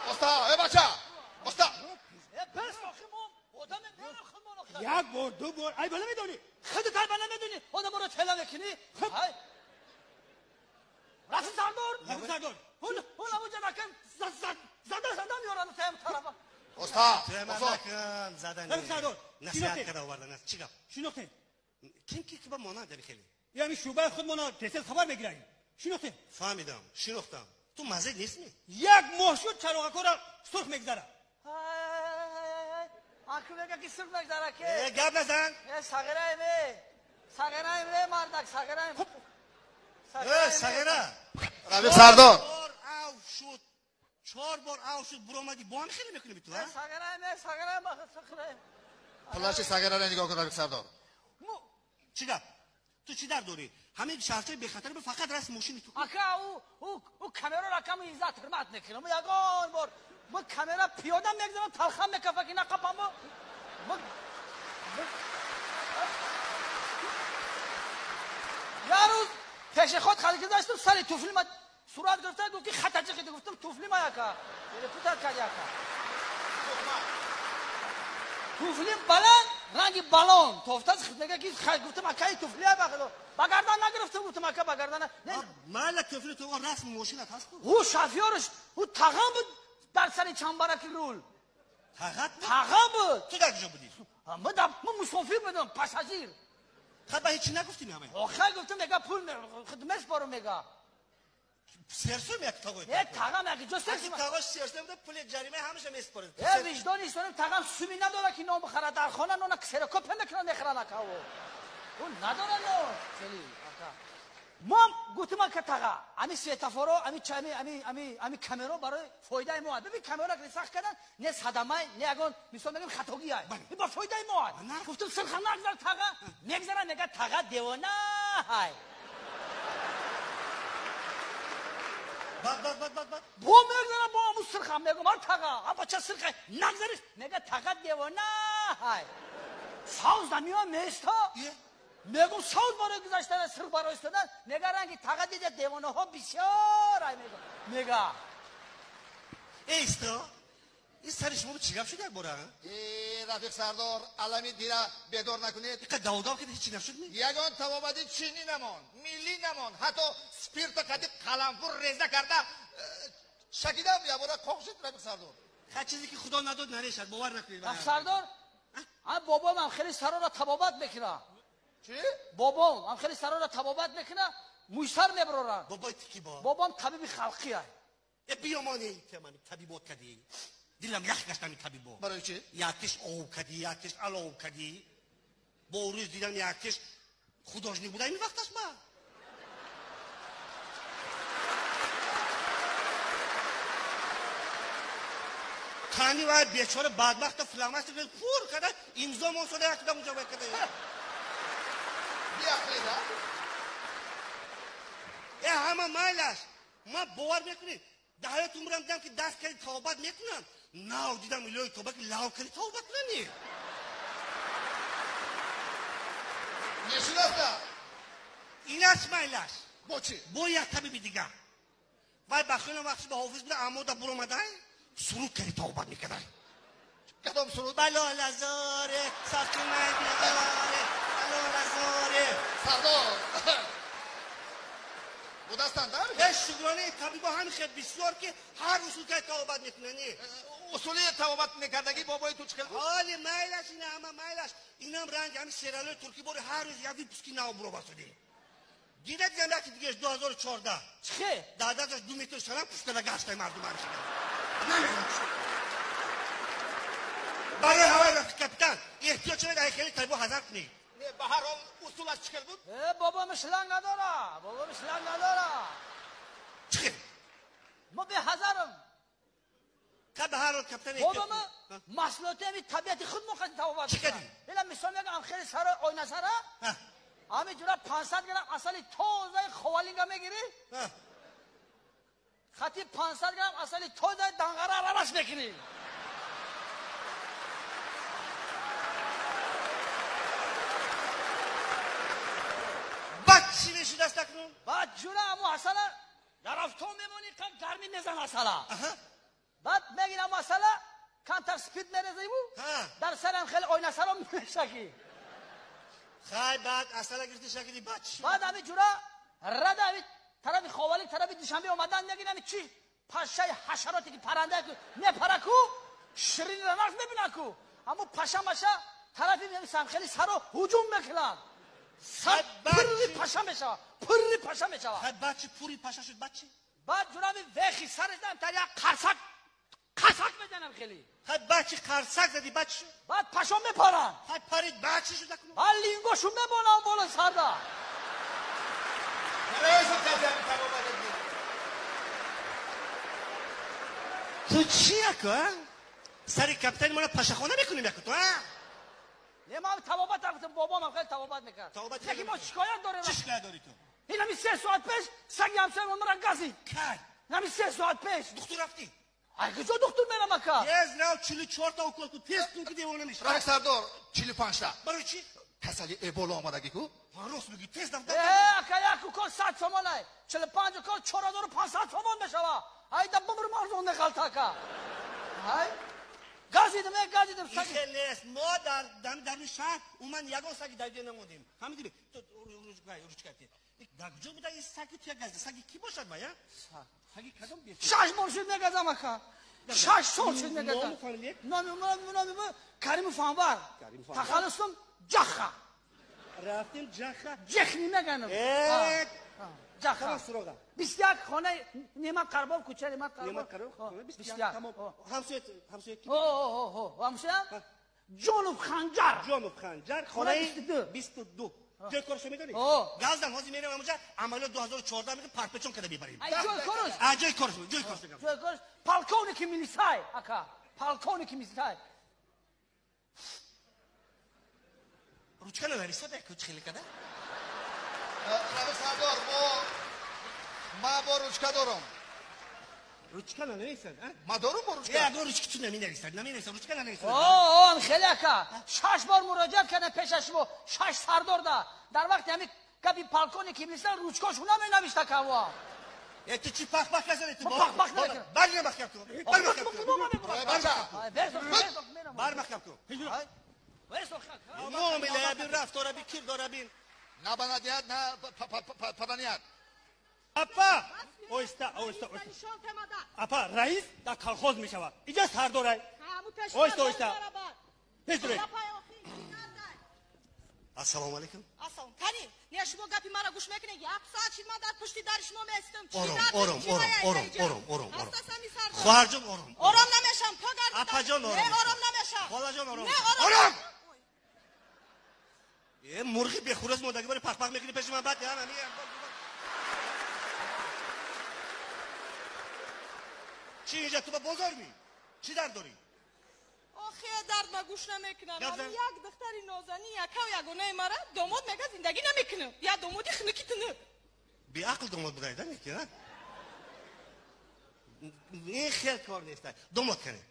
Оста, э бача! Оста! Э пес охи мо одам мерам худмон охи. Як бор, ду бор, ай бала медонӣ? Худат ай бала медонӣ. Одамро тела мекунӣ? Ай. Рафиқ Сардор! Рафиқ Сардор! Ҳун амуҷа накун зада зада меоранд таям тарафа. Оста! Накун задани. Рафиқ Сардор! Насиҳат карда овардан аст. Чӣ гап? Шинохтем. Ким ки ба монанд ами хеле? Яъне шӯъбаи худмона тез хабар мегирем. Шинохтем. Фаҳмидам, шинохтам. Ту мазза нестми? Як моҳ шуд чароғакора сурх мегзара. Аку мега ки сурх мегзара ке? Э, гап назан. Э, сағираем э. Сағираем э, мардак, сағираем. Э, сағира. Рафиқ Сардор. Бор ав шуд. 4 бор ав шуд буромадӣ. Бо ҳам хеле мекунӣ ту, ҳа? Сағираем э, сағираем, сағираем. Флаши сағираро нигоҳ кун, Рафиқ Сардор. Чӣ гап? Ту чӣ дард дорӣ? Ҳамин шаҳрчаи бехатар фақат расм мошини ту. Ака, ӯ камера рақами иззат ҳурмат мекунам. Ягон бор мо камера пиёда мегзарам, талхам мекафа ки нақапам. Як рӯз пешеход халки гаштам, сари туфли ма сурат гирифта, гуфт ки хата чиқиди. Гуфтам туфли ма яка. Путар кард яка. Туфли баланд, ранги балон. Тофтаз мега ки гуфтам акаи туфли ба ба гардан нагирифтам, гуфтам ака ба гардан. Майла туфли ту расм мошинат ҳаст ку? Ӯ шофёрш, ӯ тағам буд дар сари чамбараки рул. Тағат буд? Тағам буд. Ту дар куҷо будӣ? Ман мусофир будам, пассажир. Хай ба ҳечи нагуфтӣ ҳама? Охай гуфтам мега пул меспорам мега. Серсум як тағой. Э тағам як ҷо серсум. Тағош серсум да пули ҷарима ҳамаша меспорад. Э виҷдони истонем тағам суми надора ки нон бихарад дар хона нона ксерокопия мекунад мехарад ака ӯ. Ӯ надора нон. Хеле ака. Мом гуфтам ака таға ами светофоро ами чами ами ами ами камеро барои фоидаи мо аст. Бибин камеро ки сахт кардан не садамай не ягон мисол мегӯем хатогӣ ай. Ин ба фоидаи мо аст. Гуфтам сирха нагзар таға мегзара мега таға девона ай. Бад бад бад бад бад. Бо мегзара бо аму сирха мегӯм ар таға а бача сирха нагзариш мега таға девона ай. Савз намеоям места. Мегӯм савз барои гузаштан сирх барои истодан мега ранги таға дида девонаҳо бисёр ай мега. Мега. Э исто. Ин сари шумо чӣ гап шуд як бора? Э Рафиқ Сардор, алами дира бедор накунед. Иқа давдав ки ҳеҷ нашуд ми? Ягон табобати чинӣ намонд, миллӣ намонд, ҳатто спирта қади қаламфур реза карда шакидам ябора қоқ шуд Рафиқ Сардор. Ха чизе ки Худо надод нарешад, бовар накунед. Рафиқ Сардор, а бобом ҳам хеле сарора табобат мекунад. Чӣ? Бобом ҳам хеле сарора табобат мекунад, мӯйсар мебарорад. Бобои ту ки бо? Бобом табиби халқӣ ай. Э биёмонӣ темани табибот кадӣ. Дилам ях гаштами табибо. Барои чӣ? Якиш ов кадӣ, якиш алов кадӣ. Бо рӯз дидам якиш художник буда ин вақташ ба. Тани вай бечора бадбахта фломастер пур када имзо мон сода якда унҷа вай када. Биақлида? Э ҳама майлаш. Ма бовар мекунӣ? Дар ҳаёти умрам дидам ки даст кади тавбат мекунам. Нав дидам илоҳи тавба ки лав кади тавба кунани. Нешудаста? Инаш майлаш. Бо чӣ? Бо як табиби дигар. Вай ба хелам вақти ба ҳофиз буда амода буромадай суруд кади тавбат мекардай. Кадом суруд? Балолазоре, сақимай биғоре, балолазоре. Сардор! Будастанд, а? Э шукронаи табибо ҳамин хел бисёр ки ҳар усул кади тавбат мекунани. Усули тавбат мекардагӣ бобои ту чӣ хел буд? Ҳоли майлаш ина ҳама майлаш. Инам ранг ҳамин сериалои туркӣ бори ҳар рӯз як выпуски нав буробасудӣ. Дида дидам яки дигаш 2014. Чӣ хел? Дар дасташ 2 метр шалам пуфтада гаштай мардум ҳамшида. Намедонам чӣ. Барои ҳаваи рафиқ капитан эҳтиёт шавед ай хеле табибо ҳазар кунед. Не, ба ҳар ҳол усулаш чӣ хел буд? Э бобом шланг надора, бобом шланг надора. Чӣ хел? Мо беҳазарам. Ка ба ҳар ҳол капитан эҳтиёт Бобома маҳсулоти ҳами табиати худ мо қади табобат Чӣ кардӣ? Ила мисол мегӯям хеле сара ойнасара. Ҳами ҷура 500 грамм асали тозаи ховалинга мегирӣ. Хати 500 грамм асали тозаи данғара аралаш мекунӣ. Баъд чӣ мешудаст акнун? Баъд ҷура ҳамун асала дар афтон мемонӣ, қа гармӣ мезан асала. Баъд спирт мерезиму дар сарам хеле ойна саром мешакӣ. Хай баъд асала гирифти шакиди баъд чӣ? Баъд ҳами ҷура рада ҳами тарафи Ховалинг тарафи Душанбе омадан мегин ҳами чӣ пашаи ҳашароте ки паранда ку мепара ку ширинро нағз мебина ку ҳамун паша маша тарафи самхели саро ҳуҷум мекунад. Сар пурри паша мешавад, пурри паша мешавад. Хай баъд чӣ пурри паша шуд баъд чӣ? Баъд ҷурави вехи сараш дам тар як қарсак қарсак мезанам хеле. Хай баъд чӣ қарсак задӣ баъд чӣ шуд? Баъд пашо мепаранд. Хай парид баъд чӣ шуд акнун? Баъд лингошун мебонам боло сарда. Ту чӣ яко, а? Сари капитани мона пашахона мекунем яко ту, а? Не, ман табобат рафтам, бобоам хеле табобат мекард. Яки мо шикоят дорем. Чӣ шикоят дорӣ ту? Ин ҳами 3 соат пеш саги ҳамсоямон маро газид. Кай? Ин ҳами 3 соат пеш. Духтур рафтӣ? Ай куҷо духтур мерам ака? Тез рав 44 та укол кун, тез кун ки девона мешавӣ. Рафиқ сардор 45 та. Барои чӣ? Касали эбола омадагӣ ку? Рост мегӯӣ, тез рав. Э, ака як укол 100 сомон ай. 45 укол 4500 сомон мешава. Ай да бумрам арзон меғалта ака. Ай газидим, э газидим саги. Хеле нест. Мо дар даруни шаҳр умуман ягон саги давида намондем. Фаҳмидӣ? Ту ручка ти. Дар куҷо буда ин саги туя газида? Саги кӣ бошад ва я? Саги кадом бе? 6 бор шуд мегазам ака. 6 сол шуд мегазам. Ному фамилия? Номи Каримов Анвар. Тахаллусум Ҷаха. Рафтем Ҷаха. Ҷехни меганам. Э, Ҷаха. Тамом суроға. 21 хонаи Неъмат Қарбов, кӯчаи Неъмат Қарбов. Неъмат Қарбов, хона 21. Тамом. Ҳамсоя, ҳамсоя ки? О, ҳамсоям? Ҷонов Ханҷар. Ҷонов Ханҷар, хонаи 22. Ҷои корашо медонӣ? Газдам, ҳозир мерем ҳамонҷа, амалиёт 2014 мекунем, парпечон карда мебарем. Ай ҷои кораш? А ҷои кораш, ҷои кораш мегам. Ҷои кораш полковники милисай, ака. Полковники милисай. Ручка нанависад, як хеле када? Рафиқ сардор, ма бо ручка дорам. Ручка нанависад, а? Ма дорам бо ручка. Ягон ручки ту наменависад, наменависад, ручка нанависад. О, хеле ака. 6 бор муроҷиат кардам пеша шумо, 6 сардор да. Дар вақти ҳамин гапи полковники милиса ручкошун наменавишта кава. Э, ту чӣ пах-пах казанӣ ту? Пах-пах намекунам. Бар маҳкам кун. Бар маҳкам кун. Бар маҳкам кун. Муомила бин, рафтора бин, кирдора бин. На банадият, на паданият. Апа, оҳиста, оҳиста, оҳиста. Апа, раис дар колхоз мешавад. Иҷа сардорай. Оҳиста, оҳиста. Пеш дуред. Ассалому алайкум. Ассалом. Кани, не шумо гапи маро гӯш мекунед? Як соат шид ман дар пушти дари шумо меистам. Ором, ором, ором, ором, ором, ором, ором. Хоҳарҷон, ором. Ором намешам, то гардидам. Апаҷон, ором. Не, ором намешам. Холаҷон, ором. Не, ором. Ором! Э, мурғи бехурӯз мондагӣ бори пах-пах мекунӣ пеши ман, баъд ҳам чӣ инҷа ту ба бозор ми? Чӣ дард дорӣ? Охе, дард ма гӯш намекунам. Як духтари нозанин, якав ягонаи мара домод мега зиндагӣ намекунам. Я домоди хунуки тунук. Беақл домод будай, да неки, а? Ин хел кор нест. Домод кане.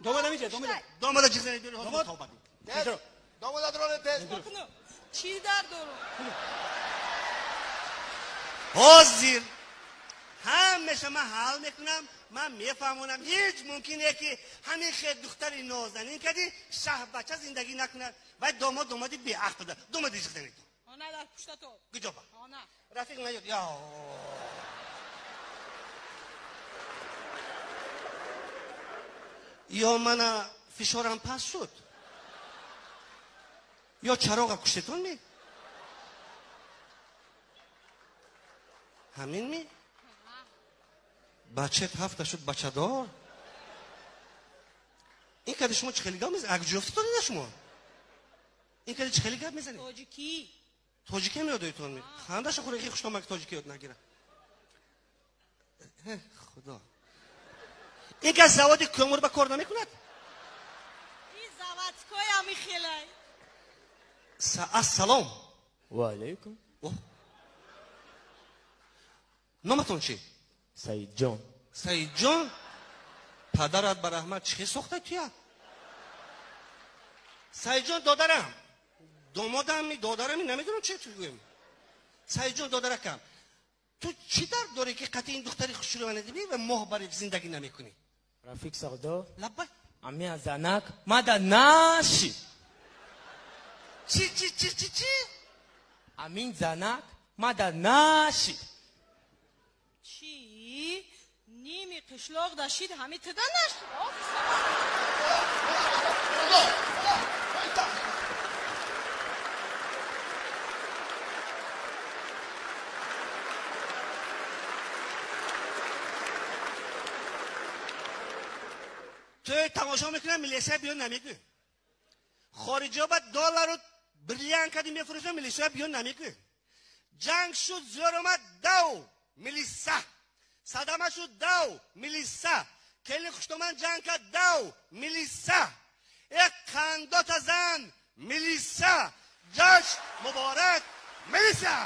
Домод ҳаминҷа, домод. Домода ҷиғ занед биёред, ҳозир тавба кунед. Домода дронед тез. Чӣ дард дорам? Ҳозир ҳамеша ман ҳал мекунам, ман мефаҳмонам, ҳеҷ мумкин не ки ҳамин хел духтари нозанин кади шаҳбача зиндагӣ накунад. Вай домод домоди беақл буда. Домоди ҷиғ занед. Она дар пуштато. Куҷо ба? Она. Рафиқ наёд. Я. Ё мана фишорам паст шуд, ё чароға куштетон ми? Ҳамин ми? Бачет ҳафта шуд бачадор. Ин кади шумо чӣ хеле гап мезанед? Ак ҷуфтитон ина шумо? Ин кади чӣ хеле гап мезанед? Тоҷикӣ. Тоҷикӣ ҳам ёдоитон ми? Хандаша хӯра, хи хуштомак тоҷикӣ ёд нагира. Худо. Ин кас заводи кӯмур ба кор намекунад? Ин заводскоям хелай. Ассалом. Ва алайкум. Номатон чӣ? Саидҷон. Саидҷон? Падарат ба раҳмат чӣ сохта туя? Саидҷон додарам. Домодам, додарам, намедонам чӣ гӯем. Саидҷон додаракам. Ту чӣ дард дорӣ ки қатъи ин духтари хушрӯяна дидӣ ва моҳ бари зиндагӣ намекунӣ? Рафиқ сардор. Лаббай. Амия занак мада наши. Чӣ, чӣ, чӣ, чӣ, чӣ? Амин занак мада наши. Чӣ? Ними қишлоқ дашид ҳами тида нашид. Ту тамошо мекунам, милисия биё намегӯ. Хориҷиҳо ба доллару бриллиант кади мефурӯшанд, милисия биё намегӯ. Ҷанг шуд, зӯр омад, дав милиса. Садама шуд, дав милиса. Келин хуштоман ҷанг кард, дав милиса. Э қандота зан милиса. Ҷашн муборак милиса.